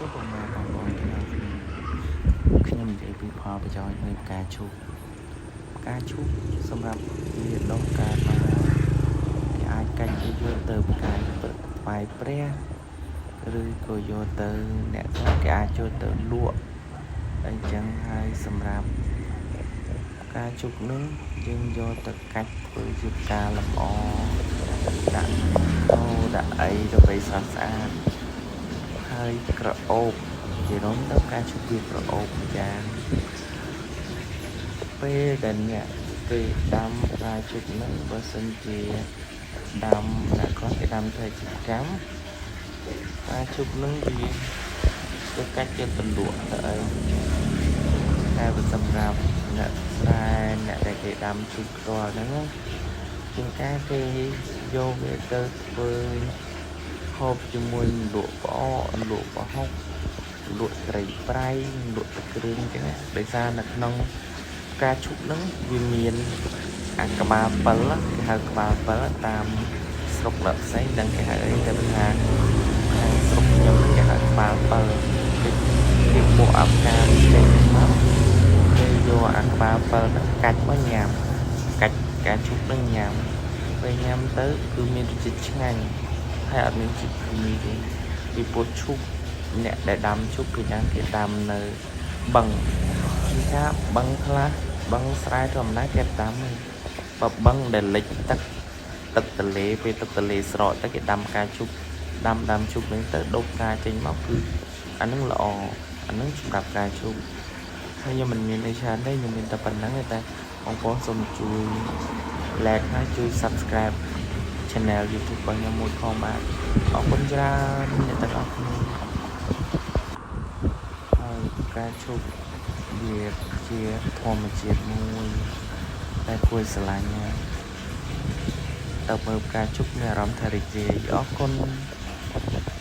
ួរពុកម៉ែបងប្អូនទាំងអស់គ្នាខ្ញុំនិយាយពីផលប្រយោជន៍នៃផ្កាឈូកផ្កាឈូកសម្រាប់វាដុះកើតមកគេអាចកាច់វាយកទៅផ្កាថ្វាយព្រះឬក៏យកទៅអ្នកខ្លះគេអាចយកទៅលក់អញ្ចឹងហើយសម្រាប់ផ្កាឈូកនឹងយើងយកទៅកាច់ធ្វើជាផ្កាលម្អដាក់អូដាក់អីដើម្បីស្រស់ស្អាត ហើយក្រអូបជារួមទៅផ្កាឈូកវាក្រអូបម្យ៉ាងពេលដែលអ្នកគេដាំផ្កាឈូកហ្នឹងបើសិនជាដាំអ្នកខ្លះគេដាំធ្វើជាកម្មផ្កាឈូកហ្នឹងវាទៅកាច់ជាទលក់ទៅអីតែបើសម្រាប់អ្នកស្រែអ្នកដែលគេដាំឈូកផ្ទាល់ហ្នឹងណាជាងការគេយកវាទៅធ្វើហូបជាមួយលក់ផ្អកលក់ប្រហុកលក់ត្រីប្រៃលក់ទឹកគ្រឿងអញ្ចឹងណាដោយសារនៅក្នុងផ្កាឈូកហ្នឹងវាមានអាក្បាលពិលគេហៅក្បាលពិលតាមស្រុកដល់ផ្សេងដឹងគេហៅអីតែបើថាខាងស្រុកខ្ញុំគេហៅក្បាលពិលគេគេបកអាផ្កាចេញមកគេយកអាក្បាលពិលហ្នឹងកាច់មកញ៉ាំកាច់ផ្កាឈូកហ្នឹងញ៉ាំពេលញ៉ាំទៅគឺមានរសជាតិឆ្ងាញ់ហើយអត់មានជាតិគីមីទេពីព្រោះឈូកអ្នកដែលដាំឈូកគឺយ៉ាងគេដាំនៅបឹងគឺថាបឹងខ្លះបឹងស្រែធម្មតាគេដាំទេបើបឹងដែលលិចទឹកទឹកទន្លេពេលទឹកទន្លេស្រកទៅគេដាំផ្កាឈូកដាំដាំឈូកហ្នឹងទៅដុះផ្កាចេញមកគឺអាហ្នឹងល្អអាហ្នឹងសម្រាប់ផ្កាឈូកហើយខ្ញុំមិនមានអីច្រើនទេខ្ញុំមានតែប៉ុណ្្នឹងទេតែបងប្អូនសូមជួយ like ហើយជួយ subscribe channel YouTube របស់ខ្ញុំមួយផងបាទអរគុណច្រើនអ្នកទាំងអស់គ្នាហើយផ្កាឈូកវាជាធម្មជាតិមួយដែលគួរឲ្យស្រឡាញ់ណាស់ទៅមើលផ្កាឈូកមានអារម្មណ៍ថារីករាយអរគុណ។